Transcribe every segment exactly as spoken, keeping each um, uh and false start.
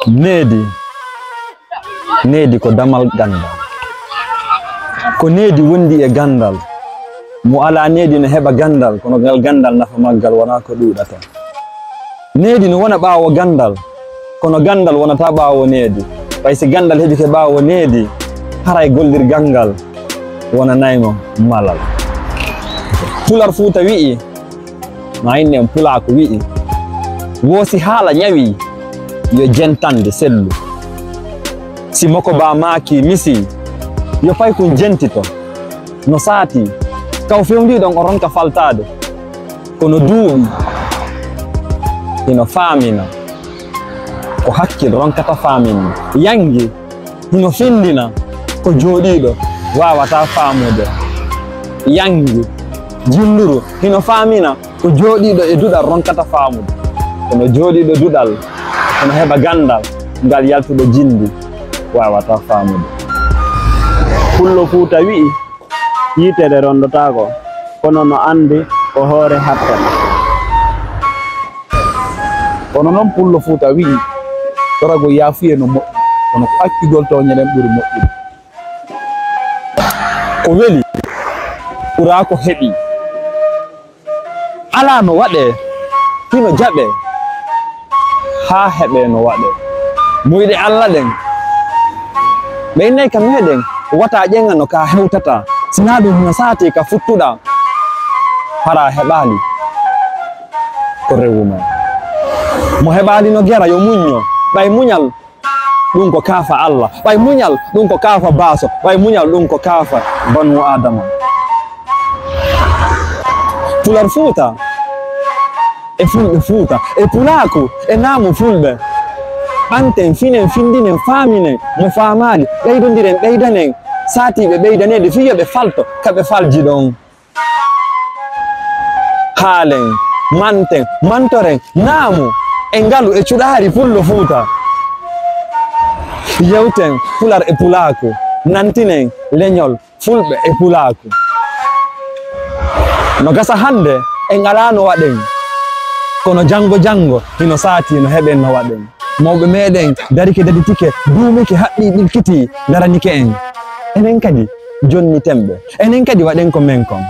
Needi. Needi ko damal ganndal. Ko needi wondi e ganndal. Mo alaa needi no heɓa ganndal, kono ngal ganndal nafa maggal wonaa ko ɗuuɗata. Needi no wona ɓaawo ganndal, kono ganndal wonata ɓaawo needi. Ɓay si ganndal heɓike ɓaawo needi, haray gollirgal ngal wonanayno malal. Pular Fuuta wi'i, ma inne en Pulaaku wi'i, woo si haala ñawi, yo jentande sellu. Si moko ba maaki misi, yo paykun jentito. No saati, kaw fewndiiɗon o ronka faltaade. Kono duuɓi hino faamina ko hakkil ronkata faaminde. Yanngi hino findina ko jooɗiiɗo waawata faamude. Yanngi jilluru hino faamina ko jooɗiiɗo e duɗal ronkata faamude. Kono jooɗiiɗo duɗal, kono heɓa ganndal ngal yaltuɗo jindi waawata faamude. Pullo Fuuta wi'i, yitere rondotaako, kono no anndi ko hoore hattata. Kono non Pullo Fuuta wi'i, toragol yaafuye no moƴƴi, kono ko accugol tooñe ɗen ɓuri moƴƴude. Ko weli ɓuraa ko heɓi. Alaa no waɗee, hino jaɓee, haa heɓee no waɗee. Muyɗe Alla ɗen, ɓe innay ka meɗen, wata ƴeŋano ka hewtata, sinaa ɗun hino saati ka futtuɗaa. Hara heɓaali ko rewu ma. Mo heɓaali no gera, yo muñño, ɓay muñal ɗun ko kaafa Alla. Ɓay muñal ɗun ko kaafa baaso. Ɓay muñal ɗun ko kaafa Banu Aadama. Pular Fuuta e Fulɓe Fuuta e Pulaaku e naamu Fulɓe. Ɓanten, finen, findinen, faaminen mo faamaali. Ɓeydondiren, ɓeydanen saatiiɓe ɓeydaneede fii yo ɓe falto ka ɓe falji ɗon. Haalen, manten, mantoren, naamu e ngalu e cuɗaari Pullo Fuuta. Yewten Pular e Pulaaku, nantinen leñol Fulɓe e Pulaaku. No gasa hannde en alaa no waɗen, kono janngo janngo hino saati no heɓen no waɗen. Mawɓe meɗen darike, daditike, duumike, haɓɓi, ɗilkiti, daranike en. Enen kadi jonniten ɓe. Enen kadi waɗen ko men kon.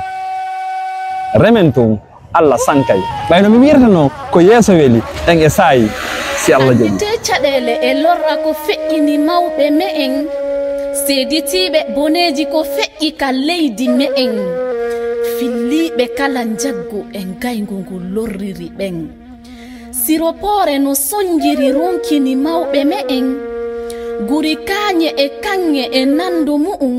Remen tun, Alla sankay. Ɓay no mi wi'irta non, ko yeeso weli, en e saayi, si Alla jaɓi. Annditee caɗeele e lorra ko feƴƴini mawɓe me'en. Seeditiiɓe boneeji ko feƴƴi ka leydi me'en. Filliiɓe kala njaggu e ngayngu ngu lorriri ɓen. Siropoore no sonjiri ronkini mawɓe me'en. Guri kaañe e kaŋŋe e nanndo mu'un.